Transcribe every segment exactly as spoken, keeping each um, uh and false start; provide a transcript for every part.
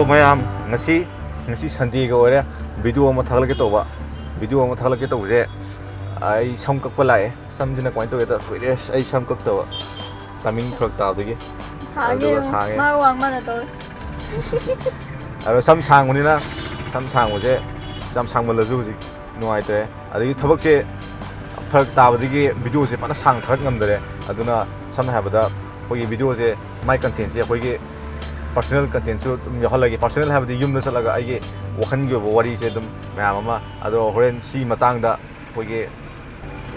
ꯃꯌꯥꯝ, ꯉꯁꯤ ꯉꯁꯤ ꯁꯟꯗꯦꯒ ꯑꯣꯏꯔꯦ꯫ ꯚꯤꯗꯤꯑꯣ ꯑꯃ ꯊꯥꯒꯠꯂꯛꯀꯦ ꯇꯧꯕ꯫ ꯚꯤꯗꯤꯑꯣ ꯑꯃ ꯊꯥꯒꯠꯂꯛꯀꯦ ꯇꯧꯕꯁꯦ, ꯑꯩ ꯁꯝ ꯀꯛꯄ ꯂꯥꯛꯑꯦ꯫ ꯁꯝꯁꯤꯅ ꯀꯃꯥꯏꯅ ꯇꯧꯒꯦꯗ, ꯀꯨꯏꯔꯦ ꯑꯩ ꯁꯝ ꯀꯛꯇꯕ, ꯇꯥꯏꯃꯤꯡ ꯐꯔꯛ ꯇꯥꯕꯗꯒꯤ꯫ ꯁꯥꯡꯉꯦ ꯑꯗꯨꯒ ꯌꯦꯡꯉꯣ, ꯁꯥꯡꯉꯦ꯫ ꯃꯥ ꯋꯥꯡ ꯃꯥꯅ ꯇꯧꯔꯦ꯫ ꯑꯗꯣ ꯁꯝ ꯁꯥꯡꯕꯅꯤꯅ, ꯁꯝ ꯁꯥꯡꯕꯁꯦ, ꯌꯥꯝ ꯁꯥꯡꯃꯜꯂꯁꯨ ꯍꯧꯖꯤꯛ ꯅꯨꯡꯉꯥꯏꯇ꯭ꯔꯦ꯫ ꯑꯗꯒꯤ ꯊꯕꯛꯁꯦ ꯐꯔꯛ ꯇꯥꯕꯗꯒꯤ ꯚꯤꯗꯤꯑꯣꯁꯦ ꯐꯖꯅ ꯁꯥꯡꯅ ꯊꯥꯒꯠ ꯉꯝꯗꯔꯦ꯫ ꯑꯗꯨꯅ ꯁꯝꯅ ꯍꯥꯏꯔꯕꯗ ꯑꯩꯈꯣꯏꯒꯤ ꯚꯤꯗꯤꯑꯣꯁꯦ, ꯃꯥꯏ ꯀꯟꯇꯦꯟꯁꯦ ꯑꯩꯈꯣꯏꯒꯤ ꯄꯔꯁꯣꯅꯦꯜ ꯀꯟꯇꯦꯟꯁꯨ ꯑꯗꯨꯝ ꯌꯥꯎꯍꯜꯂꯒꯦ꯫ ꯄꯔꯁꯣꯅꯦꯜ ꯍꯥꯏꯕꯗꯤ ꯌꯨꯝꯗ ꯆꯠꯂꯒ ꯑꯩꯒꯤ ꯋꯥꯈꯜꯒꯤ ꯑꯣꯏꯕ ꯋꯥꯔꯤꯁꯦ ꯑꯗꯨꯝ ꯃꯌꯥꯝ ꯑꯃ꯫ ꯑꯗꯣ ꯍꯣꯔꯦꯟ ꯁꯤ ꯃꯇꯥꯡꯗ ꯑꯩꯈꯣꯏꯒꯤ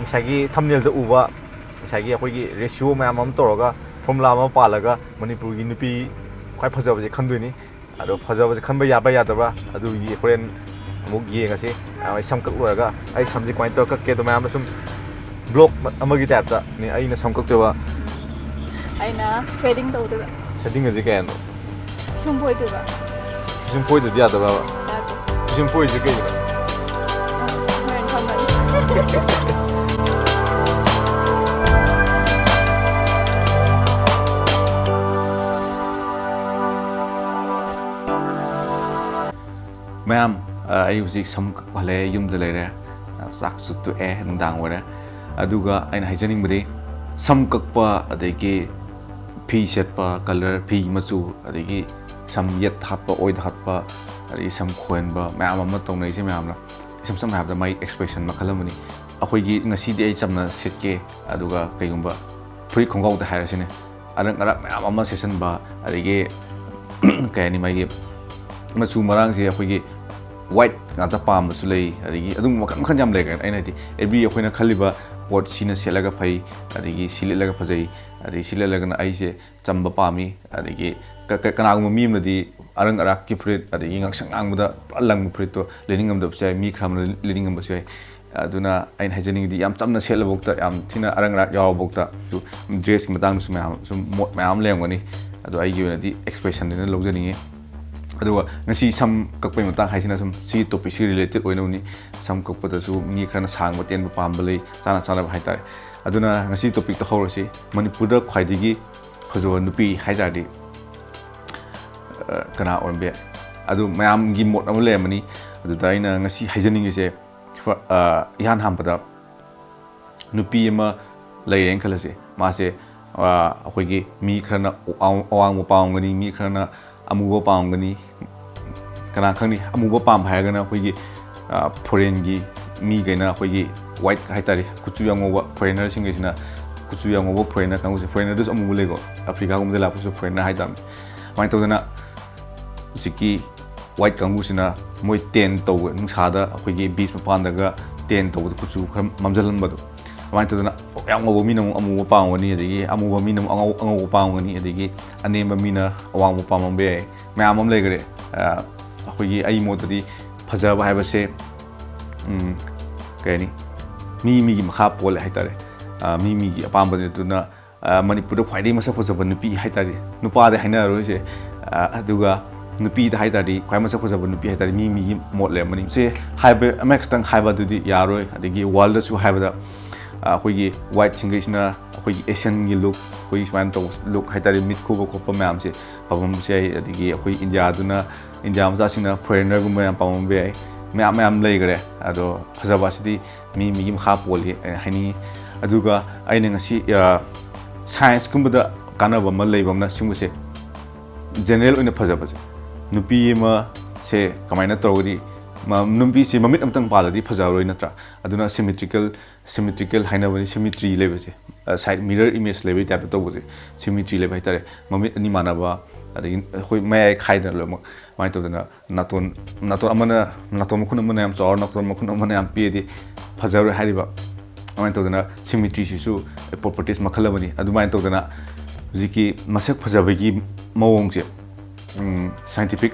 ꯉꯁꯥꯏꯒꯤ ꯊꯝꯅꯦꯜꯗ ꯎꯕ ꯉꯁꯥꯏꯒꯤ ꯑꯩꯈꯣꯏꯒꯤ ꯔꯦꯁꯤꯑꯣ ꯃꯌꯥꯝ ꯑꯃ ꯇꯧꯔꯒ, ꯐꯣꯔꯃꯨꯂꯥ ꯑꯃ ꯄꯥꯜꯂꯒ ꯃꯅꯤꯄꯨꯔꯒꯤ ꯅꯨꯄꯤ ꯈ꯭ꯋꯥꯏ ꯐꯖꯕꯁꯦ ꯈꯟꯗꯣꯏꯅꯤ꯫ ꯑꯗꯣ ꯐꯖꯕꯁꯦ ꯈꯟꯕ ꯌꯥꯕ꯭ꯔꯥ ꯌꯥꯗꯕ꯭ꯔꯥ ꯑꯗꯨꯒꯤ ꯍꯣꯔꯦꯟ ꯑꯃꯨꯛ ꯌꯦꯡꯉꯁꯤ꯫ ꯑꯩ ꯁꯝ ꯀꯛ ꯂꯣꯏꯔꯒ ꯑꯩ ꯁꯝꯁꯦ ꯀꯃꯥꯏꯅ ꯇꯧꯔ ꯀꯛꯀꯦ ꯑꯗꯣ ꯃꯌꯥꯝꯅ ꯁꯨꯝ ꯕ꯭ꯂꯣꯛ ꯑꯃꯒꯤ ꯇꯥꯏꯞꯇ ꯑꯩꯅ ꯁꯝ ꯀꯛꯇꯣꯏꯕ꯫ ꯑꯩꯅ ꯊ꯭ꯔꯦꯗꯤꯡ ꯇꯧꯗꯣꯏꯕ꯫ ꯊ꯭ꯔꯦꯗꯤꯡ ꯑꯁꯤ ꯀꯩ ꯍꯥꯏꯅꯣ? ꯄꯤꯁꯨꯝ ꯐꯣꯏꯗꯣꯏꯕ꯫ ꯄꯤꯁꯨꯝ ꯐꯣꯏꯗꯗꯤ ꯌꯥꯗꯕ꯭ꯔꯕ? ꯌꯥꯗꯦ꯫ ꯄꯤꯁꯨꯝ ꯐꯣꯏꯁꯦ ꯀꯩꯒꯤꯅꯣ? ꯍꯣꯔꯦꯟ ꯈꯪꯒꯅꯤ꯫ ꯃꯌꯥꯝ, ꯑ, ꯑꯩ ꯍꯧꯖꯤꯛ ꯁꯝ ꯀꯛꯄ ꯍꯜꯂꯛꯑꯦ, ꯌꯨꯝꯗ ꯂꯩꯔꯦ꯫ ꯑ, ꯆꯥꯛꯁꯨ ꯇꯣꯛꯑꯦ, ꯅꯨꯡꯗꯥꯡ ꯑꯣꯏꯔꯦ꯫ ꯑꯗꯨꯒ ꯑꯩꯅ ꯍꯥꯏꯖꯅꯤꯡꯕꯗꯤ, ꯁꯝ ꯀꯛꯄ, ꯑꯗꯒꯤ ꯐꯤ ꯁꯦꯠꯄ, ꯀꯂꯔ, ꯐꯤ ꯃꯆꯨ, ꯑꯗꯒꯤ ꯁꯝ ꯌꯦꯠ ꯍꯥꯠꯄ, ꯑꯣꯏꯗ ꯍꯥꯠꯄ, ꯑꯗꯒꯤ ꯁꯝ ꯈꯣꯏꯍꯟꯕ, ꯃꯌꯥꯝ ꯑꯃ ꯇꯧꯅꯔꯤꯁꯦ ꯃꯌꯥꯝꯅ꯫ ꯏꯁꯝ ꯁꯝꯅ ꯍꯥꯏꯔꯕꯗ, ꯃꯥꯒꯤ ꯑꯦꯛꯁꯄ꯭ꯔꯦꯁꯟ ꯃꯈꯜ ꯑꯃꯅꯤ꯫ ꯑꯩꯈꯣꯏꯒꯤ ꯉꯁꯤꯗꯤ ꯑꯩ ꯆꯝꯅ ꯁꯦꯠꯀꯦ, ꯑꯗꯨꯒ ꯀꯩꯒꯨꯝꯕ ꯐꯨꯔꯤꯠ ꯈꯣꯡꯒ꯭ꯔꯥꯎꯗ ꯍꯥꯏꯔꯁꯤꯅꯦ, ꯑꯔꯪ ꯑꯔꯥꯛ ꯃꯌꯥꯝ ꯑꯃ ꯁꯦꯠꯆꯟꯕ, ꯑꯗꯒꯤ ꯀꯩ ꯍꯥꯏꯅꯤ, ꯃꯥꯒꯤ ꯃꯆꯨ ꯃꯔꯥꯡꯁꯦ ꯑꯩꯈꯣꯏꯒꯤ ꯋꯥꯏꯠ ꯉꯥꯛꯇ ꯄꯥꯝꯕꯁꯨ ꯂꯩ, ꯑꯗꯒꯤ ꯑꯗꯨꯝ ꯃꯈꯜ ꯃꯈꯜ ꯌꯥꯝ ꯂꯩꯈ꯭ꯔꯦ꯫ ꯑꯩꯅ ꯍꯥꯏꯗꯤ, ꯑꯦꯕ꯭ꯔꯤ ꯑꯩꯈꯣꯏꯅ ꯈꯜꯂꯤꯕ ꯄꯣꯠ, ꯁꯤꯅ ꯁꯦꯠꯂꯒ ꯐꯩ, ꯑꯗꯒꯤ ꯁꯤ ꯂꯤꯠꯂꯒ ꯐꯖꯩ, ꯑꯗꯒꯤ ꯁꯤ ꯂꯤꯠꯂꯒꯅ ꯑꯩꯁꯦ ꯆꯝꯕ ꯄꯥꯝꯃꯤ, ꯑꯗꯒꯤ ꯀ-, ꯀ-, ꯀꯅꯥꯒꯨꯝꯕ ꯃꯤ ꯑꯃꯅꯗꯤ ꯑꯔꯪ ꯑꯔꯥꯛꯀꯤ ꯐꯨꯔꯤꯠ, ꯑꯗꯒꯤ ꯉꯥꯡꯁꯪ ꯉꯥꯡꯕꯗ ꯄꯨꯔꯥ ꯂꯪꯕ ꯐꯨꯔꯤꯠꯇꯣ ꯂꯤꯠꯅꯤꯡꯉꯝꯗꯕꯁꯨ ꯌꯥꯏ, ꯃꯤ ꯈꯔ ꯑꯃꯅ ꯂꯤꯠꯅꯤꯡꯉꯝꯕꯁꯨ ꯌꯥꯏ꯫ ꯑꯗꯨꯅ ꯑꯩꯅ ꯍꯥꯏꯖꯅꯤꯡꯉꯤꯗꯤ, ꯌꯥꯝ ꯆꯝꯅ ꯁꯦꯠꯂꯕꯧꯇ, ꯌꯥꯝ ꯊꯤꯅ ꯑꯔꯪ ꯑꯔꯥꯛ ꯌꯥꯎꯔꯕꯧꯇ, ꯑꯗꯨ ꯗ꯭ꯔꯦꯁꯀꯤ ꯃꯇꯥꯡꯗꯁꯨ ꯃꯌꯥꯝ, ꯁꯨꯝ ꯃꯣꯠ ꯃꯌꯥꯝ ꯑꯃ ꯂꯩꯔꯝꯒꯅꯤ꯫ ꯑꯗꯣ ꯑꯩꯒꯤ ꯑꯣꯏꯅꯗꯤ ꯑꯦꯛꯁꯄ꯭ꯔꯦꯁꯟꯗꯅ ꯂꯧꯖꯅꯤꯡꯉꯤ꯫ ꯑꯗꯨꯒ ꯉꯁꯤ ꯁꯝ ꯀꯛꯄꯒꯤ ꯃꯇꯥꯡ ꯍꯥꯏꯁꯤꯅ ꯁꯨꯝ ꯁꯤꯒꯤ ꯇꯣꯄꯤꯛꯁꯤ ꯔꯤꯂꯦꯇꯦꯠ ꯑꯣꯏꯅꯕꯅꯤ꯫ ꯁꯝ ꯀꯛꯄꯗꯁꯨ ꯃꯤ ꯈꯔꯅ ꯁꯥꯡꯕ ꯇꯦꯟꯕ ꯄꯥꯝꯕ ꯂꯩ, ꯆꯥꯅ ꯆꯥꯅꯕ ꯍꯥꯏꯇꯥꯔꯦ꯫ ꯑꯗꯨꯅ ꯉꯁꯤ ꯇꯣꯄꯤꯛꯇꯣ ꯍꯧꯔꯁꯤ꯫ ꯃꯅꯤꯄꯨꯔꯗ ꯈ꯭ꯋꯥꯏꯗꯒꯤ ꯐꯖꯕ ꯅꯨꯄꯤ ꯍꯥꯏ ꯇꯥꯔꯗꯤ, ꯀꯅꯥ ꯑꯣꯏꯔꯝꯕ ꯌꯥꯏ? ꯑꯗꯨ ꯃꯌꯥꯝꯒꯤ ꯃꯣꯠ ꯑꯃ ꯂꯩꯔꯝꯃꯅꯤ꯫ ꯑꯗꯨꯗ ꯑꯩꯅ ꯉꯁꯤ ꯍꯥꯏꯖꯅꯤꯡꯉꯤꯁꯦ, ꯏꯍꯥꯟ ꯍꯥꯟꯕꯗ ꯅꯨꯄꯤ ꯑꯃ ꯂꯩꯔꯦꯅ ꯈꯜꯂꯁꯦ꯫ ꯃꯥꯁꯦ ꯑꯩꯈꯣꯏꯒꯤ ꯃꯤ ꯈꯔꯅ ꯑꯋꯥꯡꯕ ꯄꯥꯝꯒꯅꯤ, ꯃꯤ ꯈꯔꯅ ꯑꯃꯨꯕ ꯄꯥꯝꯒꯅꯤ꯫ ꯀꯅꯥ ꯈꯪꯅꯤ? ꯑꯃꯨꯕ ꯄꯥꯝꯕ ꯍꯥꯏꯔꯒꯅ ꯑꯩꯈꯣꯏꯒꯤ ꯐꯣꯔꯦꯟꯒꯤ ꯃꯤꯈꯩꯅ, ꯑꯩꯈꯣꯏꯒꯤ ꯋꯥꯏꯠ ꯍꯥꯏꯇꯥꯔꯦ, ꯀꯨꯆꯨ ꯌꯥꯝ ꯉꯧꯕ ꯐꯣꯔꯦꯟꯅꯔꯁꯤꯡꯈꯩꯁꯤꯅ, ꯀꯨꯆꯨ ꯌꯥꯝ ꯉꯧꯕ ꯐꯣꯔꯦꯟꯅꯔ ꯀꯥꯡꯕꯨꯁꯦ, ꯐꯣꯔꯦꯟꯅꯔꯗꯁꯨ ꯑꯃꯨꯕ ꯂꯩꯀꯣ, ꯑꯐ꯭ꯔꯤꯀꯥꯒꯨꯝꯕꯗ ꯂꯥꯛꯄꯁꯨ ꯐꯣꯔꯦꯟꯅꯔ ꯍꯥꯏꯇꯥꯔꯦ꯫ ꯑꯗꯨꯃꯥꯏꯅ ꯇꯧꯗꯅ ꯍꯧꯖꯤꯛꯀꯤ ꯋꯥꯏꯠ ꯀꯥꯡꯕꯨꯁꯤꯅ ꯃꯣꯏ ꯇꯦꯟ ꯇꯧꯕ, ꯅꯨꯡꯁꯥꯗ ꯑꯩꯈꯣꯏꯒꯤ ꯕꯤꯆ ꯃꯄꯥꯟꯗꯒ ꯇꯦꯟ ꯇꯧꯕꯗ ꯀꯨꯆꯨ ꯈꯔ ꯃꯝꯁꯤꯜꯍꯟꯕꯗꯣ, ꯑꯗꯨꯃꯥꯏꯅ ꯇꯧꯗꯅ ꯌꯥꯝ ꯉꯧꯕ ꯃꯤꯅ ꯑꯃꯨꯛ ꯑꯃꯨꯕ ꯄꯥꯝꯒꯅꯤ, ꯑꯗꯒꯤ ꯑꯃꯨꯕ ꯃꯤꯅ ꯑꯃꯨꯛ ꯑꯉꯧ-, ꯑꯉꯧꯕ ꯄꯥꯝꯒꯅꯤ, ꯑꯗꯒꯤ ꯑꯅꯦꯝꯕ ꯃꯤꯅ ꯑꯋꯥꯡꯕ ꯄꯥꯝꯃꯝꯕ ꯌꯥꯏ, ꯃꯌꯥꯝ ꯑꯃ ꯂꯩꯈꯔꯦ꯫ ꯑꯩꯈꯣꯏꯒꯤ, ꯑꯩꯒꯤ ꯃꯣꯠꯇꯗꯤ ꯐꯖꯕ ꯍꯥꯏꯕꯁꯦ ꯀꯩ ꯍꯥꯏꯅꯤ, ꯃꯤ ꯃꯤꯒꯤ ꯃꯈꯥ ꯄꯣꯜꯂꯦ ꯍꯥꯏꯇꯥꯔꯦ꯫ ꯃꯤ ꯃꯤꯒꯤ ꯑꯄꯥꯝꯕꯅꯤ꯫ ꯑꯗꯨꯅ ꯃꯅꯤꯄꯨꯔꯗ ꯈ꯭ꯋꯥꯏꯗꯒꯤ ꯃꯁꯛ ꯐꯖꯕ ꯅꯨꯄꯤ ꯍꯥꯏꯇꯥꯔꯦ, ꯅꯨꯄꯥꯗꯤ ꯍꯥꯏꯅꯔꯔꯣꯏꯁꯦ꯫ ꯑꯗꯨꯒ ꯅꯨꯄꯤꯗ ꯍꯥꯏꯇꯥꯔꯗꯤ, ꯈ꯭ꯋꯥꯏ ꯃꯁꯛ ꯐꯖꯕ ꯅꯨꯄꯤ ꯍꯥꯏꯇꯥꯔꯗꯤ ꯃꯤ ꯃꯤꯒꯤ ꯃꯣꯠ ꯂꯩꯔꯝꯃꯅꯤ꯫ ꯁꯦ ꯍꯥꯏꯕ ꯑꯃꯈꯛꯇꯪ ꯍꯥꯏꯕ ꯑꯗꯨꯗꯤ ꯌꯥꯔꯣꯏ꯫ ꯑꯗꯒꯤ ꯋꯥꯔꯜꯗꯁꯨ ꯍꯥꯏꯕꯗ ꯑꯩꯈꯣꯏꯒꯤ ꯋꯥꯏꯠꯁꯤꯡꯈꯩꯁꯤꯅ ꯑꯩꯈꯣꯏꯒꯤ ꯑꯦꯁꯤꯌꯟꯒꯤ ꯂꯨꯛ, ꯑꯩꯈꯣꯏꯒꯤ ꯁꯨꯃꯥꯏꯅ ꯇꯧꯕ ꯂꯨꯛ ꯍꯥꯏꯇꯥꯔꯦ, ꯃꯤꯠ ꯈꯨꯕ ꯈꯣꯠꯄ ꯃꯌꯥꯝꯁꯦ ꯄꯥꯝꯃꯝꯕꯁꯨ ꯌꯥꯏ꯫ ꯑꯗꯒꯤ ꯑꯩꯈꯣꯏ ꯏꯟꯗꯤꯌꯥꯗꯨꯅ, ꯏꯟꯗꯤꯌꯥ ꯃꯆꯥꯁꯤꯡꯅ ꯐꯣꯔꯦꯟꯅꯔꯒꯨꯝꯕ ꯌꯥꯝ ꯄꯥꯝꯃꯝꯕ ꯌꯥꯏ꯫ ꯃꯌꯥꯝ ꯃꯌꯥꯝ ꯂꯩꯈꯔꯦ꯫ ꯑꯗꯣ ꯐꯖꯕ ꯑꯁꯤꯗꯤ ꯃꯤ ꯃꯤꯒꯤ ꯃꯈꯥ ꯄꯣꯜꯂꯤ ꯍꯥꯏꯅ ꯍꯥꯏꯅꯤꯡꯉꯤ꯫ ꯑꯗꯨꯒ ꯑꯩꯅ ꯉꯁꯤ ꯁꯥꯏꯟꯁꯀꯨꯝꯕꯗ ꯀꯥꯟꯅꯕ ꯑꯃ ꯂꯩꯕ ꯑꯃꯅ, ꯁꯤꯒꯨꯝꯕꯁꯦ ꯖꯦꯅꯔꯦꯜ ꯑꯣꯏꯅ ꯐꯖꯕꯁꯦ, ꯅꯨꯄꯤ ꯑꯃꯁꯦ ꯀꯃꯥꯏꯅ ꯇꯧꯔꯒꯗꯤ, ꯅꯨꯄꯤꯁꯦ ꯃꯃꯤꯠ ꯑꯃꯇꯪ ꯄꯥꯜꯂꯗꯤ ꯐꯖꯔꯔꯣꯏ, ꯅꯠꯇ꯭ꯔꯥ? ꯑꯗꯨꯅ ꯁꯤꯃꯤꯇ꯭ꯔꯤꯀꯦꯜ, ꯁꯤꯃꯤꯇ꯭ꯔꯤꯀꯦꯜ ꯍꯥꯏꯅꯕꯅꯤ, ꯁꯤꯃꯤꯇ꯭ꯔꯤ ꯂꯩꯕꯁꯦ, ꯁꯥꯏꯠ ꯃꯤꯔꯔ ꯏꯃꯦꯖ ꯂꯩꯕꯒꯤ ꯇꯥꯏꯞꯇ ꯇꯧꯕꯁꯦ, ꯁꯤꯃꯤꯇ꯭ꯔꯤ ꯂꯩꯕ ꯍꯥꯏꯇꯥꯔꯦ꯫ ꯃꯃꯤꯠ ꯑꯅꯤ ꯃꯥꯟꯅꯕ, ꯑꯗꯒꯤ ꯑꯩꯈꯣꯏ ꯃꯌꯥꯏ ꯈꯥꯏꯗꯅ ꯂꯣꯏꯅꯃꯛ ꯑꯗꯨꯃꯥꯏꯅ ꯇꯧꯗꯅ, ꯅꯥꯇꯣꯟ, ꯅꯥꯇꯣꯟ ꯑꯃꯅ, ꯅꯥꯇꯣꯟ ꯃꯈꯨꯟ ꯑꯃꯅ ꯌꯥꯝ ꯆꯥꯎꯔ, ꯅꯥꯇꯣꯟ ꯃꯈꯨꯟ ꯑꯃꯅ ꯌꯥꯝ ꯄꯤꯛꯑꯗꯤ ꯐꯖꯔꯣꯏ ꯍꯥꯏꯔꯤꯕ꯫ ꯑꯗꯨꯃꯥꯏꯅ ꯇꯧꯗꯅ ꯁꯤꯃꯤꯇ꯭ꯔꯤꯁꯤꯁꯨ ꯄ꯭ꯔꯣꯄꯔꯇꯤꯁ ꯃꯈꯜ ꯑꯃꯅꯤ꯫ ꯑꯗꯨꯃꯥꯏꯅ ꯇꯧꯗꯅ ꯍꯧꯖꯤꯛꯀꯤ ꯃꯁꯛ ꯐꯖꯕꯒꯤ ꯃꯑꯣꯡꯁꯦ ꯁꯥꯏꯟꯇꯤꯐꯤꯛ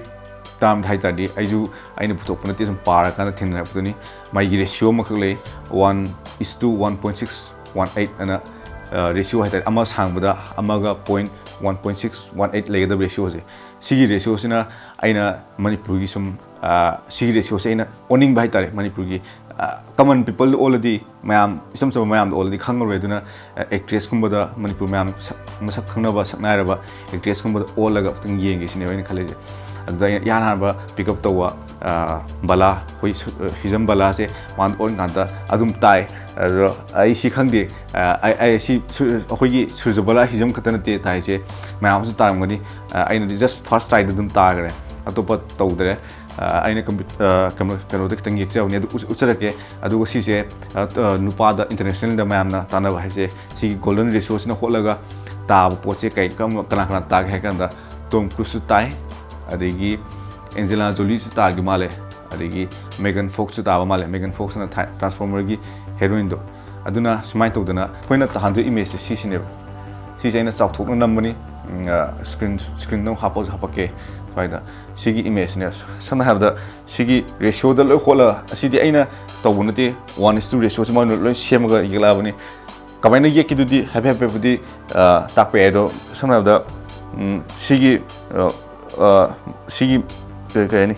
ꯇꯥꯔꯝꯗ ꯍꯥꯏ ꯇꯥꯔꯗꯤ, ꯑꯩꯁꯨ, ꯑꯩꯅ ꯄꯨꯊꯣꯛꯄ ꯅꯠꯇꯦ, ꯁꯨꯝ ꯄꯥꯔꯀꯥꯟꯗ ꯊꯦꯡꯅꯔꯛꯄꯗꯨꯅꯤ꯫ ꯃꯥꯒꯤ ꯔꯦꯁꯤꯌꯣ ꯑꯃꯈꯛ ꯂꯩ, one is to one point six one eight ꯑꯅ ꯔꯦꯁꯤꯌꯣ ꯍꯥꯏꯇꯥꯔꯦ, ꯑꯃ ꯁꯥꯡꯕꯗ ꯑꯃꯒ point one point six one eight ꯂꯩꯒꯗꯕ ꯔꯦꯁꯤꯌꯣꯁꯦ꯫ ꯁꯤꯒꯤ ꯔꯦꯁꯤꯌꯣꯁꯤꯅ ꯑꯩꯅ ꯃꯅꯤꯄꯨꯔꯒꯤ ꯁꯨꯝ, ꯁꯤꯒꯤ ꯔꯦꯁꯤꯌꯣꯁꯦ ꯑꯩꯅ ꯑꯣꯟꯅꯤꯡꯕ ꯍꯥꯏꯇꯥꯔꯦ, ꯃꯅꯤꯄꯨꯔꯒꯤ ꯀꯃꯟ ꯄꯤꯄꯜꯗ ꯑꯣꯜꯂꯗꯤ, ꯃꯌꯥꯝ, ꯏꯆꯝ ꯆꯝꯕ ꯃꯌꯥꯝꯗ ꯑꯣꯜꯂꯗꯤ ꯈꯪꯉꯔꯣꯏ꯫ ꯑꯗꯨꯅ ꯑꯦꯛꯇ꯭ꯔꯦꯁꯀꯨꯝꯕꯗ, ꯃꯅꯤꯄꯨꯔ ꯃꯌꯥꯝ ꯁꯛ-, ꯃꯁꯛ ꯈꯪꯅꯕ ꯁꯛꯅꯥꯏꯔꯕ ꯑꯦꯛꯇ꯭ꯔꯦꯁꯀꯨꯝꯕꯗ ꯑꯣꯜꯂꯒ ꯑꯃꯨꯛꯇꯪ ꯌꯦꯡꯒꯦ ꯁꯤꯅꯦꯕ ꯑꯩꯅ ꯈꯜꯂꯤꯁꯦ꯫ ꯑꯗꯨꯗ ꯑꯩꯅ ꯏꯍꯥꯟ ꯍꯥꯟꯕ ꯄꯤꯛ ꯑꯞ ꯇꯧꯕ, ꯑ, ꯕꯂꯥ, ꯑꯩꯈꯣꯏ ꯁꯨ-, ꯑ, ꯍꯤꯖꯝ ꯕꯂꯥꯁꯦ ꯃꯥꯅ ꯑꯣꯟ ꯀꯥꯟꯗ ꯑꯗꯨꯝ ꯇꯥꯏ꯫ ꯑꯗꯣ ꯑꯩ ꯁꯤ ꯈꯪꯗꯦ, ꯑ, ꯑꯩ, ꯑꯩ ꯁꯤ ꯁꯨ-, ꯑꯩꯈꯣꯏꯒꯤ ꯁꯨꯔꯖ ꯕꯂꯥ ꯍꯤꯖꯝ ꯈꯛꯇ ꯅꯠꯇꯦ ꯇꯥꯏꯁꯦ, ꯃꯌꯥꯝ ꯑꯃꯁꯨ ꯇꯥꯔꯝꯒꯅꯤ꯫ ꯑ, ꯑꯩꯅꯗꯤ just first try ꯗ ꯑꯗꯨꯝ ꯇꯥꯈ꯭ꯔꯦ, ꯑꯇꯣꯞꯄ ꯇꯧꯗ꯭ꯔꯦ꯫ ꯑ, ꯑꯩꯅ ꯀꯝꯄ꯭ꯌꯨ-, ꯑ, ꯀꯩꯅꯣ, ꯀꯩꯅꯣꯗ ꯈꯤꯇꯪ ꯌꯦꯛꯆꯕꯅꯦ, ꯑꯗꯨ ꯎꯠ-, ꯎꯠꯆꯔꯛꯀꯦ꯫ ꯑꯗꯨꯒ ꯁꯤꯁꯦ, ꯑ, ꯑ, ꯅꯨꯄꯥꯗ international ꯗ ꯃꯌꯥꯝꯅ ꯇꯥꯟꯅꯕ ꯍꯥꯏꯁꯦ, ꯁꯤꯒꯤ ꯒꯣꯜꯗꯟ ꯔꯦꯁꯤꯑꯣꯁꯤꯅ ꯍꯣꯠꯂꯒ ꯇꯥꯕ ꯄꯣꯠꯁꯦ ꯀꯩ, ꯀꯔꯝꯕ, ꯀꯅꯥ ꯀꯅꯥ ꯇꯥꯒꯦ ꯍꯥꯏ ꯀꯥꯟꯗ, ꯇꯣꯝ ꯀ꯭ꯔꯨꯖꯁꯨ ꯇꯥꯏ, ꯑꯗꯒꯤ ꯑꯦꯟꯖꯦꯂꯥ ꯖꯣꯂꯤꯁꯨ ꯇꯥꯈꯤ ꯃꯥꯜꯂꯦ, ꯑꯗꯒꯤ ꯃꯦꯒꯟ ꯐꯣꯛꯁꯁꯨ ꯇꯥꯕ ꯃꯥꯜꯂꯦ꯫ ꯃꯦꯒꯟ ꯐꯣꯛꯁꯅ ꯊꯥꯏ ꯇ꯭ꯔꯥꯟꯁꯐꯣꯔꯃꯔꯒꯤ ꯍꯦꯔꯣꯏꯟꯗꯣ꯫ ꯑꯗꯨꯅ ꯁꯨꯃꯥꯏꯅ ꯇꯧꯗꯅ ꯑꯩꯈꯣꯏꯅ ꯇꯥꯍꯟꯗꯣꯏ ꯏꯃꯦꯖꯁꯦ ꯁꯤꯁꯤꯅꯦꯕ꯫ ꯁꯤꯁꯦ ꯑꯩꯅ ꯆꯥꯎꯊꯣꯛꯅ ꯅꯝꯕꯅꯤ꯫ ꯎꯝ, ꯑ, ꯁ꯭ꯀ꯭ꯔꯤꯟ, ꯁ꯭ꯀ꯭ꯔꯤꯟꯗ ꯑꯃꯨꯛ ꯍꯥꯞꯄꯁꯨ ꯍꯥꯄꯛꯀꯦ꯫ ꯁ꯭ꯋꯥꯏꯗ ꯁꯤꯒꯤ ꯏꯃꯦꯖꯁꯤꯅꯦ꯫ ꯁꯝꯅ ꯍꯥꯏꯔꯕꯗ ꯁꯤꯒꯤ ꯔꯦꯁꯤꯑꯣꯗ ꯂꯣꯏ ꯍꯣꯠꯂꯒ, ꯑꯁꯤꯗꯤ ꯑꯩꯅ ꯇꯧꯕ ꯅꯠꯇꯦ, one is to ratio ꯁꯤ ꯃꯣꯏꯅ ꯂꯣꯏ ꯁꯦꯝꯃꯒ ꯌꯦꯛꯂꯛꯑꯕꯅꯤ꯫ ꯀꯃꯥꯏꯅ ꯌꯦꯛꯀꯤꯗꯨꯗꯤ ꯍꯥꯏꯐꯦꯠ ꯍꯥꯏꯐꯦꯠꯄꯨꯗꯤ, ꯑ, ꯇꯥꯛꯄ ꯌꯥꯏ꯫ ꯑꯗꯣ ꯁꯝꯅ ꯍꯥꯏꯔꯕꯗ, ꯎꯝ, ꯁꯤꯒꯤ, ꯑ, ꯑ, ꯁꯤꯒꯤ ꯀꯩ, ꯀꯩ ꯍꯥꯏꯅꯤ?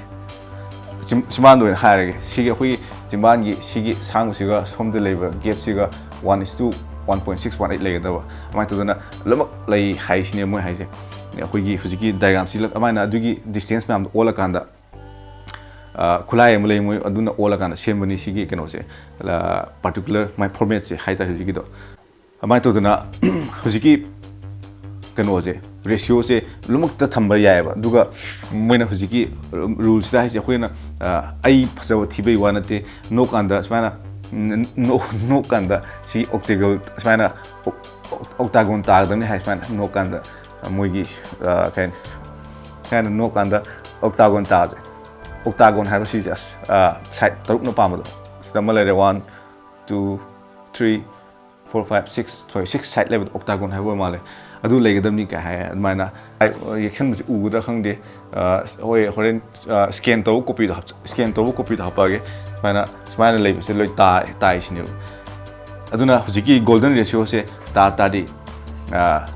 ꯆꯤꯝ-, ꯆꯤꯝꯕꯥꯟꯗ ꯑꯣꯏꯅ ꯍꯥꯏꯔꯒꯦ꯫ ꯁꯤꯒꯤ ꯑꯩꯈꯣꯏꯒꯤ ꯆꯤꯝꯕꯥꯟꯒꯤ ꯁꯤꯒꯤ ꯁꯥꯡꯕꯁꯤꯒ ꯁꯣꯝꯗ ꯂꯩꯕ ꯒꯦꯞꯁꯤꯒ one is to one point six one eight ꯂꯩꯒꯗꯕ꯫ ꯑꯗꯨꯃꯥꯏꯅ ꯇꯧꯗꯅ ꯂꯣꯏꯅꯃꯛ ꯂꯩ ꯍꯥꯏꯁꯤꯅꯦ ꯃꯣꯏ ꯍꯥꯏꯁꯦ꯫ ꯑꯩꯈꯣꯏꯒꯤ ꯍꯧꯖꯤꯛꯀꯤ diagram ꯁꯤ ꯑꯗꯨꯃꯥꯏꯅ ꯑꯗꯨꯒꯤ distance ꯃꯌꯥꯝꯗꯣ ꯑꯣꯜꯂꯀꯥꯟꯗ, ꯑ, ꯈꯨꯠꯂꯥꯏ ꯑꯃ ꯂꯩ, ꯃꯣꯏ ꯑꯗꯨꯅ ꯑꯣꯜꯂꯀꯥꯟꯗ ꯁꯦꯝꯕꯅꯤ ꯁꯤꯒꯤ ꯀꯩꯅꯣꯁꯦ, ꯑ, particular ꯃꯥꯏ format ꯁꯦ ꯍꯥꯏꯇꯥꯔꯦ ꯍꯧꯖꯤꯛꯀꯤꯗꯣ꯫ ꯑꯗꯨꯃꯥꯏꯅ ꯇꯧꯗꯅ ꯍꯧꯖꯤꯛꯀꯤ ꯀꯩꯅꯣꯁꯦ, ꯔꯦꯁꯤꯑꯣꯁꯦ ꯂꯣꯏꯅꯃꯛꯇ ꯊꯝꯕ ꯌꯥꯏꯑꯕ꯫ ꯑꯗꯨꯒ ꯃꯣꯏꯅ ꯍꯧꯖꯤꯛꯀꯤ ꯔꯨꯜꯁꯤꯗ ꯍꯥꯏꯁꯦ, ꯑꯩꯈꯣꯏꯅ, ꯑ, ꯑꯩ ꯐꯖꯕ ꯊꯤꯕꯩ ꯋꯥ ꯅꯠꯇꯦ, ꯅꯣꯛꯀꯥꯟꯗ ꯁꯨꯃꯥꯏꯅ, ꯎꯝ, ꯅꯣꯛ-, ꯅꯣꯛꯀꯥꯟꯗ ꯁꯤ octagon ꯁꯨꯃꯥꯏꯅ octagon ꯇꯥꯒꯗꯕꯅꯤ ꯍꯥꯏ꯫ ꯁꯨꯃꯥꯏꯅ ꯅꯣꯛꯀꯥꯟꯗ ꯃꯣꯏꯒꯤ, ꯑ, ꯀꯩ ꯍꯥꯏꯅꯤ, ꯁꯨꯃꯥꯏꯅ ꯅꯣꯛꯀꯥꯟꯗ octagon ꯇꯥꯁꯦ꯫ Octagon ꯍꯥꯏꯕ ꯁꯤꯁꯦ, ꯑꯁ, ꯑ, side ꯇꯔꯨꯛꯅ ꯄꯥꯝꯕꯗꯣ, ꯁꯤꯗ ꯑꯃ ꯂꯩꯔꯦ, one, two, three, four, five, six, sorry, six side ꯂꯩꯕꯗꯣ octagon ꯍꯥꯏꯕ ꯑꯣꯏ ꯃꯥꯜꯂꯦ꯫ ꯑꯗꯨ ꯂꯩꯒꯗꯕꯅꯤ ꯀꯥꯏ ꯍꯥꯏ꯫ ꯑꯗꯨꯃꯥꯏꯅ ꯌꯦꯛꯁꯟꯕꯁꯤ ꯎꯒꯗ꯭ꯔꯥ ꯈꯪꯗꯦ꯫ ꯑ, ꯍꯣꯏ, ꯍꯣꯔꯦꯟ, ꯑ, scan ꯇꯧꯕ copy ꯗꯣ ꯍꯥꯞꯆ-, scan ꯇꯧꯕ copy ꯗꯣ ꯍꯥꯞꯄꯛꯑꯒꯦ꯫ ꯁꯨꯃꯥꯏꯅ, ꯁꯨꯃꯥꯏꯅ ꯂꯩꯕꯁꯦ ꯂꯣꯏ ꯇꯥ-, ꯇꯥꯏꯁꯤꯅꯦꯕ꯫ ꯑꯗꯨꯅ ꯍꯧꯖꯤꯛꯀꯤ golden ratio ꯁꯦ ꯇꯥ ꯇꯥꯔꯗꯤ, ꯑ,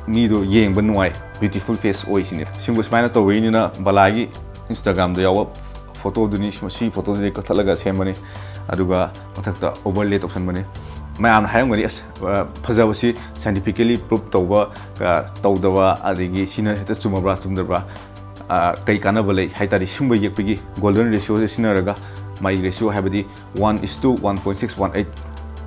ꯃꯤꯗꯣ ꯌꯦꯡꯕ ꯅꯨꯡꯉꯥꯏ, beautiful face ꯑꯣꯏꯁꯤꯅꯦ꯫ ꯁꯤꯒꯨꯝꯕ ꯁꯨꯃꯥꯏꯅ ꯇꯧꯕꯩꯅꯤꯅ ꯕꯂꯥꯒꯤ Instagram ꯗ ꯌꯥꯎꯕ photo ꯗꯨꯅꯤ, ꯁꯤ photo ꯗꯨꯗꯤ ꯀꯛꯊꯠꯂꯒ ꯁꯦꯝꯕꯅꯤ꯫ ꯑꯗꯨꯒ ꯃꯊꯛꯇ overlay ꯇꯧꯁꯟꯕꯅꯤ꯫ ꯃꯌꯥꯝꯅ ꯍꯥꯏꯔꯝꯒꯅꯤ, "ꯑꯁ, ꯑ, ꯐꯖꯕꯁꯤ scientifically proof ꯇꯧꯕ, ꯑ, ꯇꯧꯗꯕ, ꯑꯗꯒꯤ ꯁꯤꯅ ꯍꯦꯛꯇ ꯆꯨꯝꯃꯕ꯭ꯔꯥ, ꯆꯨꯝꯗꯕ꯭ꯔꯥ, ꯑ, ꯀꯩ ꯀꯥꯟꯅꯕ ꯂꯩ?" ꯍꯥꯏ ꯇꯥꯔꯗꯤ, ꯁꯤꯒꯨꯝꯕ ꯌꯦꯛꯄꯒꯤ golden ratio ꯁꯦ ꯁꯤꯖꯤꯟꯅꯔꯒ, ꯃꯥꯒꯤ ratio ꯍꯥꯏꯕꯗꯤ one is to one point six one eight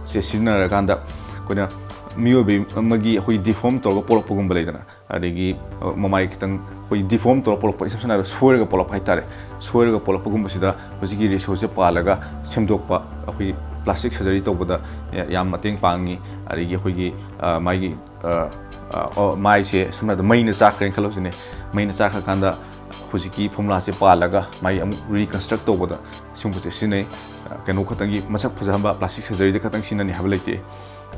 ꯁꯦ ꯁꯤꯖꯤꯟꯅꯔꯀꯥꯟꯗ ꯑꯩꯈꯣꯏꯅ ꯃꯤꯑꯣꯏꯕ ꯑꯃꯒꯤ ꯑꯩꯈꯣꯏ deform ꯇꯧꯔꯒ ꯄꯣꯛꯂꯛꯄꯒꯨꯝꯕ ꯂꯩꯗꯅ, ꯑꯗꯒꯤ, ꯑ, ꯃꯃꯥꯏ ꯈꯤꯇꯪ ꯑꯩꯈꯣꯏ deform ꯇꯧꯔ ꯄꯣꯛꯂꯛꯄ, ꯏꯁꯝ ꯁꯝꯅ ꯍꯥꯏꯔꯕꯗ ꯁꯣꯏꯔꯒ ꯄꯣꯛꯂꯛꯄ ꯍꯥꯏꯇꯥꯔꯦ꯫ ꯁꯣꯏꯔꯒ ꯄꯣꯛꯂꯛꯄꯒꯨꯝꯕꯁꯤꯗ ꯍꯧꯖꯤꯛꯀꯤ ratio ꯁꯦ ꯄꯥꯜꯂꯒ ꯁꯦꯝꯗꯣꯛꯄ, ꯑꯩꯈꯣꯏ plastic surgery ꯇꯧꯕꯗ ꯌꯥ-, ꯌꯥꯝ ꯃꯇꯦꯡ ꯄꯥꯡꯉꯤ꯫ ꯑꯗꯒꯤ ꯑꯩꯈꯣꯏꯒꯤ, ꯑ, ꯃꯥꯒꯤ, ꯑ, ꯑ, ꯑꯣ, ꯃꯥꯏꯁꯦ ꯁꯝꯅ ꯍꯥꯏꯔꯕꯗ ꯃꯩꯅ ꯆꯥꯛꯈ꯭ꯔꯦꯅ ꯈꯜꯂꯣꯁꯤꯅꯦ꯫ ꯃꯩꯅ ꯆꯥꯛꯈ꯭ꯔꯀꯥꯟꯗ ꯍꯧꯖꯤꯛꯀꯤ formula ꯁꯦ ꯄꯥꯜꯂꯒ ꯃꯥꯒꯤ ꯑꯃꯨꯛ reconstruct ꯇꯧꯕꯗ ꯁꯤꯒꯨꯝꯕꯁꯦ ꯁꯤꯖꯤꯟꯅꯩ꯫ ꯑ, ꯀꯩꯅꯣ ꯈꯛꯇꯪꯒꯤ ꯃꯁꯛ ꯐꯖꯍꯟꯕ plastic surgery ꯗ ꯈꯛꯇꯪ ꯁꯤꯖꯤꯟꯅꯅꯤ ꯍꯥꯏꯕ ꯂꯩꯇꯦ꯫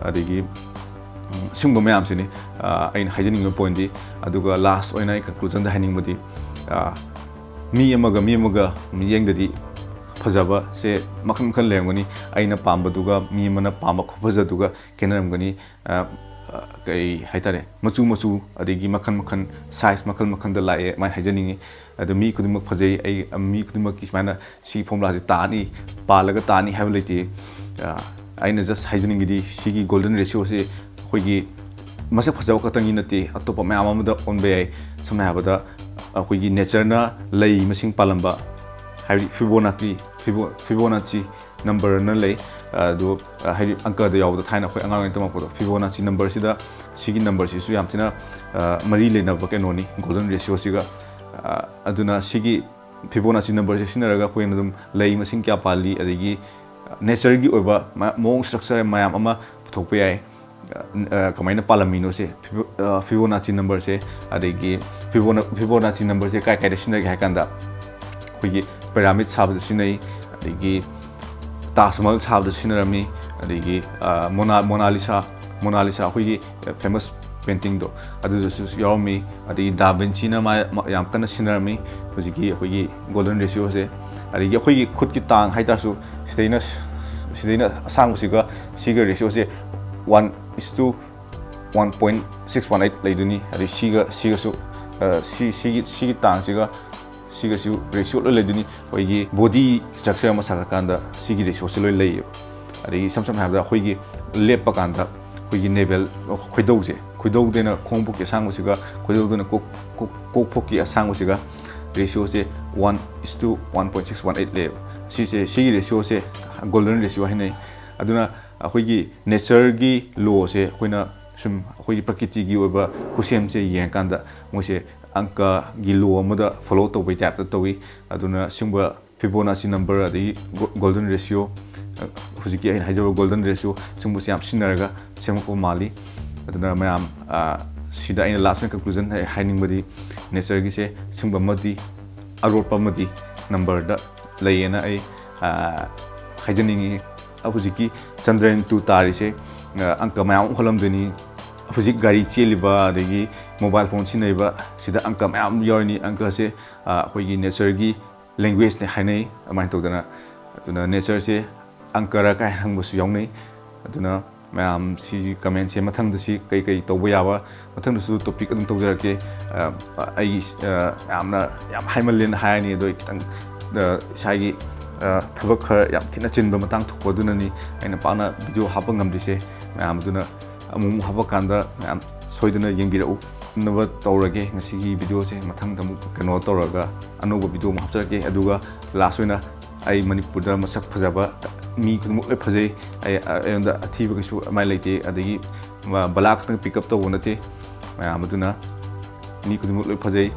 ꯑꯗꯒꯤ, ꯎꯝ, ꯁꯤꯒꯨꯝꯕ ꯃꯌꯥꯝꯁꯤꯅꯤ, ꯑ, ꯑꯩꯅ ꯍꯥꯏꯖꯅꯤꯡꯉꯤꯕ point ꯗꯤ꯫ ꯑꯗꯨꯒ last ꯑꯣꯏꯅ ꯑꯩ conclusion ꯗ ꯍꯥꯏꯅꯤꯡꯕꯗꯤ, ꯑ, ꯃꯤ ꯑꯃꯒ ꯃꯤ ꯑꯃꯒ ꯃꯤꯠꯌꯦꯡꯗꯗꯤ ꯐꯖꯕꯁꯦ ꯃꯈꯜ ꯃꯈꯜ ꯂꯩꯔꯝꯒꯅꯤ꯫ ꯑꯩꯅ ꯄꯥꯝꯕꯗꯨꯒ ꯃꯤ ꯑꯃꯅ ꯄꯥꯝꯕ ꯈꯨꯐꯖꯗꯨꯒ ꯈꯦꯠꯅꯔꯝꯒꯅꯤ꯫ ꯑ, ꯑ, ꯀꯩ ꯍꯥꯏꯇꯥꯔꯦ, ꯃꯆꯨ ꯃꯆꯨ, ꯑꯗꯒꯤ ꯃꯈꯜ ꯃꯈꯜ, size ꯃꯈꯜ ꯃꯈꯜꯗ ꯂꯥꯛꯑꯦ, ꯑꯗꯨꯃꯥꯏꯅ ꯍꯥꯏꯖꯅꯤꯡꯉꯤ꯫ ꯑꯗꯣ ꯃꯤ ꯈꯨꯗꯤꯡꯃꯛ ꯐꯖꯩ, ꯑꯩ, ꯃꯤ ꯈꯨꯗꯤꯡꯃꯛꯀꯤ ꯁꯨꯃꯥꯏꯅ ꯁꯤ formula ꯁꯤ ꯇꯥꯅꯤ, ꯄꯥꯜꯂꯒ ꯇꯥꯅꯤ ꯍꯥꯏꯕ ꯂꯩꯇꯦ꯫ ꯑ, ꯑꯩꯅ just ꯍꯥꯏꯖꯅꯤꯡꯉꯤꯗꯤ ꯁꯤꯒꯤ golden ratio ꯁꯤ ꯑꯩꯈꯣꯏꯒꯤ ꯃꯁꯛ ꯐꯖꯕ ꯈꯛꯇꯪꯒꯤ ꯅꯠꯇꯦ, ꯑꯇꯣꯞꯄ ꯃꯌꯥꯝ ꯑꯃꯗ ꯑꯣꯟꯕ ꯌꯥꯏ꯫ ꯁꯝꯅ ꯍꯥꯏꯔꯕꯗ, ꯑꯩꯈꯣꯏꯒꯤ nature ꯅ ꯂꯩ ꯃꯁꯤꯡ ꯄꯥꯜꯂꯝꯕ, ꯍꯥꯏꯕꯗꯤ Fibonacci, Fibo-, Fibonacci number ꯅ ꯂꯩ꯫ ꯑꯗꯨ, ꯍꯥꯏꯗꯤ ꯑꯪꯀꯗ ꯌꯥꯎꯕꯗ ꯊꯥꯏꯅ ꯑꯩꯈꯣꯏ ꯑꯉꯥꯡ ꯑꯣꯏꯅ ꯇꯝꯃꯛꯄꯗꯣ, Fibonacci number ꯁꯤꯗ, ꯁꯤꯒꯤ number ꯁꯤꯁꯨ ꯌꯥꯝ ꯊꯤꯅ, ꯑ, ꯃꯔꯤ ꯂꯩꯅꯕ ꯀꯩꯅꯣꯅꯤ, golden ratio ꯁꯤꯒ꯫ ꯑ, ꯑꯗꯨꯅ ꯁꯤꯒꯤ Fibonacci number ꯁꯦ ꯁꯤꯖꯤꯟꯅꯔꯒ ꯑꯩꯈꯣꯏꯅ ꯑꯗꯨꯝ ꯂꯩ ꯃꯁꯤꯡ ꯀꯌꯥ ꯄꯥꯜꯂꯤ, ꯑꯗꯒꯤ nature ꯒꯤ ꯑꯣꯏꯕ ꯃ-, ꯃꯑꯣꯡ, structure ꯃꯌꯥꯝ ꯑꯃ ꯄꯨꯊꯣꯛꯄ ꯌꯥꯏ꯫ ꯑ, ꯀꯃꯥꯏꯅ ꯄꯥꯜꯂꯝꯃꯤꯅꯣꯁꯦ, Fibo-, ꯑ, Fibonacci number ꯁꯦ, ꯑꯗꯒꯤ Fibona-, Fibonacci number ꯁꯦ ꯀꯥꯏ ꯀꯥꯏꯗ ꯁꯤꯖꯤꯟꯅꯒꯦ ꯍꯥꯏ ꯀꯥꯟꯗ, ꯑꯩꯈꯣꯏꯒꯤ pyramid ꯁꯥꯕꯗ ꯁꯤꯖꯤꯟꯅꯩ, ꯑꯗꯒꯤ ꯇꯥꯖ ꯃꯍꯜ ꯁꯥꯕꯗ ꯁꯤꯖꯤꯟꯅꯔꯝꯃꯤ, ꯑꯗꯒꯤ, ꯑ, ꯃꯣꯅꯥ-, ꯃꯣꯅꯥꯂꯤꯁꯥ, ꯃꯣꯅꯥꯂꯤꯁꯥ ꯑꯩꯈꯣꯏꯒꯤ famous painting ꯗꯣ, ꯑꯗꯨꯗꯁꯨ ꯌꯥꯎꯔꯝꯃꯤ, ꯑꯗꯒꯤ ꯗꯥ ꯚꯤꯟꯁꯤꯅ ꯃꯥ-, ꯃꯥ-, ꯌꯥꯝ ꯀꯟꯅ ꯁꯤꯖꯤꯟꯅꯔꯝꯃꯤ ꯍꯧꯖꯤꯛꯀꯤ ꯑꯩꯈꯣꯏꯒꯤ golden ratio ꯁꯦ꯫ ꯑꯗꯒꯤ ꯑꯩꯈꯣꯏꯒꯤ ꯈꯨꯠꯀꯤ ꯇꯥꯡ ꯍꯥꯏꯇꯥꯔꯁꯨ, ꯁꯤꯗꯩꯅ, ꯁꯤꯗꯩꯅ ꯑꯁꯥꯡꯕꯁꯤꯒ ꯁꯤꯒ ratio say one is to one point six one eight ꯂꯩꯗꯣꯏꯅꯤ꯫ ꯑꯗꯩ ꯁꯤꯒ, ꯁꯤꯒꯁꯨ, ꯑ, ꯁꯤ, ꯁꯤꯒꯤ, ꯁꯤꯒꯤ ꯇꯥꯡꯁꯤꯒ ꯁꯤꯒꯁꯨ ꯔꯦꯁꯤꯌꯣ ꯂꯣꯏ ꯂꯩꯗꯣꯏꯅꯤ꯫ ꯑꯩꯈꯣꯏꯒꯤ ꯕꯣꯗꯤ ꯁ꯭ꯇ꯭ꯔꯛꯆꯔ ꯑꯃ ꯁꯥꯒꯠꯀꯥꯟꯗ ꯁꯤꯒꯤ ꯔꯦꯁꯤꯌꯣꯁꯦ ꯂꯣꯏ ꯂꯩꯌꯦꯕ꯫ ꯑꯗꯒꯤ ꯏꯁꯝ ꯁꯝꯅ ꯍꯥꯏꯔꯕꯗ ꯑꯩꯈꯣꯏꯒꯤ ꯂꯦꯞꯄ ꯀꯥꯟꯗ ꯑꯩꯈꯣꯏꯒꯤ ꯅꯦꯕꯦꯜ, ꯈꯣꯏꯗꯧꯁꯦ, ꯈꯣꯏꯗꯧꯗꯩꯅ ꯈꯣꯡ ꯐꯥꯎꯀꯤ ꯑꯁꯥꯡꯕꯁꯤꯒ ꯈꯣꯏꯗꯧꯗꯩꯅ ꯀꯣꯛ, ꯀꯣꯛ, ꯀꯣꯛ ꯐꯥꯎꯀꯤ ꯑꯁꯥꯡꯕꯁꯤꯒ ꯔꯦꯁꯤꯌꯣꯁꯦ one is to one point six one eight ꯂꯩꯌꯦꯕ꯫ ꯁꯤꯁꯦ, ꯁꯤꯒꯤ ꯔꯦꯁꯤꯌꯣꯁꯦ ꯒꯣꯜꯗꯟ ꯔꯦꯁꯤꯌꯣ ꯍꯥꯏꯅꯩ꯫ ꯑꯗꯨꯅ ꯑꯩꯈꯣꯏꯒꯤ ꯅꯦꯆꯔꯒꯤ ꯂꯣꯁꯦ ꯑꯩꯈꯣꯏꯅ ꯁꯨꯝ ꯑꯩꯈꯣꯏꯒꯤ ꯄ꯭ꯔꯀꯤꯇꯤꯒꯤ ꯑꯣꯏꯕ ꯈꯨꯠꯁꯦꯝꯁꯦ ꯌꯦꯡꯉꯀꯥꯟꯗ ꯃꯣꯏꯁꯦ ꯑꯪꯀꯒꯤ ꯂꯣ ꯑꯃꯗ ꯐꯣꯂꯣ ꯇꯧꯕꯩ ꯇꯥꯏꯞꯇ ꯇꯧꯏ꯫ ꯑꯗꯨꯅ ꯁꯤꯒꯨꯝꯕ ꯐꯤꯕꯣꯅꯥꯆꯤ ꯅꯝꯕꯔ ꯑꯗꯒꯤ ꯒꯣ-, ꯒꯣꯜꯗꯟ ꯔꯦꯁꯤꯌꯣ, ꯑ, ꯍꯧꯖꯤꯛꯀꯤ ꯑꯩꯅ ꯍꯥꯏꯖꯕ ꯒꯣꯜꯗꯟ ꯔꯦꯁꯤꯌꯣ ꯁꯤꯒꯨꯝꯕꯁꯦ ꯌꯥꯝ ꯁꯤꯖꯤꯟꯅꯔꯒ ꯁꯦꯝꯃꯛꯄ ꯃꯥꯜꯂꯤ꯫ ꯑꯗꯨꯅ ꯃꯌꯥꯝ, ꯑ, ꯁꯤꯗ ꯑꯩꯅ ꯂꯥꯁ ꯑꯣꯏꯅ ꯀꯟꯀ꯭ꯂꯨꯖꯟ ꯍꯥꯏ-, ꯍꯥꯏꯅꯤꯡꯕꯗꯤ ꯅꯦꯆꯔꯒꯤꯁꯦ ꯁꯤꯒꯨꯝꯕ ꯑꯃꯗꯤ ꯑꯔꯣꯠꯄ ꯑꯃꯗꯤ ꯅꯝꯕꯔꯗ ꯂꯩꯌꯦꯅ ꯑꯩ, ꯑ, ꯍꯥꯏꯖꯅꯤꯡꯉꯤ꯫ ꯍꯧꯖꯤꯛꯀꯤ ꯆꯟꯗ꯭ꯔꯌꯥꯟ ꯇꯨ ꯇꯥꯔꯤꯁꯦ, ꯑ, ꯑꯪꯀ ꯃꯌꯥꯝ ꯑꯃ ꯎꯍꯜꯂꯝꯗꯣꯏꯅꯤ꯫ ꯍꯧꯖꯤꯛ ꯒꯥꯔꯤ ꯆꯦꯜꯂꯤꯕ ꯑꯗꯒꯤ ꯃꯣꯕꯥꯏꯜ ꯐꯣꯟ ꯁꯤꯖꯤꯟꯅꯔꯤꯕ ꯁꯤꯗ ꯑꯪꯀ ꯃꯌꯥꯝ ꯌꯥꯎꯔꯤꯅꯤ꯫ ꯑꯪꯀꯁꯦ, ꯑ, ꯑꯩꯈꯣꯏꯒꯤ ꯅꯦꯆꯔꯒꯤ ꯂꯦꯡꯒ꯭ꯋꯦꯖꯅꯦ ꯍꯥꯏꯅꯩ꯫ ꯑꯗꯨꯃꯥꯏꯅ ꯇꯧꯗꯅ, ꯑꯗꯨꯅ ꯅꯦꯆꯔꯁꯦ ꯑꯪꯀꯔ ꯀꯥꯏ ꯍꯪꯕꯁꯨ ꯌꯥꯎꯅꯩ꯫ ꯑꯗꯨꯅ ꯃꯌꯥꯝ ꯁꯤꯒꯤ ꯀꯃꯦꯟꯁꯦ ꯃꯊꯪꯗ ꯁꯤ ꯀꯩ ꯀꯩ ꯇꯧꯕ ꯌꯥꯕ, ꯃꯊꯪꯗꯁꯨ ꯇꯣꯄꯤꯛ ꯑꯗꯨꯝ ꯇꯧꯖꯔꯛꯀꯦ꯫ ꯑ, ꯑꯩꯒꯤ, ꯑ, ꯌꯥꯝꯅ, ꯌꯥꯝ ꯍꯥꯏꯃꯜꯂꯦꯅ ꯍꯥꯏꯔꯅꯤ, ꯑꯗꯣ ꯑꯩ ꯈꯤꯇꯪ, ꯑ, ꯏꯁꯥꯒꯤ, ꯑ, ꯊꯕꯛ ꯈꯔ ꯌꯥꯝ ꯊꯤꯅ ꯆꯤꯟꯕ ꯃꯇꯥꯡ ꯊꯣꯛꯄ ꯑꯗꯨꯅꯅꯤ ꯑꯩꯅ ꯄꯥꯛꯅ ꯚꯤꯗꯤꯑꯣ ꯍꯥꯞꯄ ꯉꯝꯗ꯭ꯔꯤꯁꯦ꯫ ꯃꯌꯥꯝ ꯑꯗꯨꯅ ꯑꯃꯨꯛ ꯑꯃꯨꯛ ꯍꯥꯞꯄꯀꯥꯟꯗ ꯃꯌꯥꯝ ꯁꯣꯏꯗꯅ ꯌꯦꯡꯕꯤꯔꯛꯎ꯫ ꯅꯕ ꯇꯧꯔꯒꯦ ꯉꯁꯤꯒꯤ ꯚꯤꯗꯤꯑꯣꯁꯦ꯫ ꯃꯊꯪꯗ ꯑꯃꯨꯛ ꯀꯩꯅꯣ ꯇꯧꯔꯒ ꯑꯅꯧꯕ ꯚꯤꯗꯤꯑꯣ ꯑꯃ ꯍꯥꯞꯆꯔꯛꯀꯦ꯫ ꯑꯗꯨꯒ ꯂꯥꯁ ꯑꯣꯏꯅ ꯑꯩ ꯃꯅꯤꯄꯨꯔꯗ ꯃꯁꯛ ꯐꯖꯕ ꯃꯤ ꯈꯨꯗꯤꯡꯃꯛ ꯂꯣꯏ ꯐꯖꯩ꯫ ꯑꯩ, ꯑꯩꯉꯣꯟꯗ ꯑꯊꯤꯕ ꯀꯩꯁꯨ ꯑꯃꯥꯏ ꯂꯩꯇꯦ꯫ ꯑꯗꯒꯤ ꯕꯂꯥ ꯈꯛꯇꯪ ꯄꯤꯛ ꯑꯞ ꯇꯧꯕ ꯅꯠꯇꯦ꯫ ꯃꯌꯥꯝ ꯑꯗꯨꯅ ꯃꯤ ꯈꯨꯗꯤꯡꯃꯛ ꯂꯣꯏ ꯐꯖꯩ꯫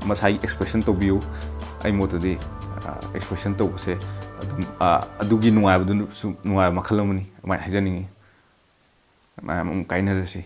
ꯃꯁꯥꯒꯤ ꯑꯦꯛꯁꯄ꯭ꯔꯦꯁꯟ ꯇꯧꯕꯤꯌꯨ꯫ ꯑꯩ ꯃꯣꯠꯇꯗꯤ, ꯑ, ꯑꯦꯛꯁꯄ꯭ꯔꯦꯁꯟ ꯇꯧꯕꯁꯦ ꯑꯗꯨꯝ, ꯑ, ꯑꯗꯨꯒꯤ ꯅꯨꯡꯉꯥꯏꯕꯗꯨꯅꯁꯨ ꯅꯨꯡꯉꯥꯏꯕ ꯃꯈꯜ ꯑꯃꯅꯤ꯫ ꯑꯗꯨꯃꯥꯏꯅ ꯍꯥꯏꯖꯅꯤꯡꯉꯤ꯫ ꯃꯌꯥꯝ ꯑꯃꯨꯛ ꯀꯥꯏꯅꯔꯁꯤ꯫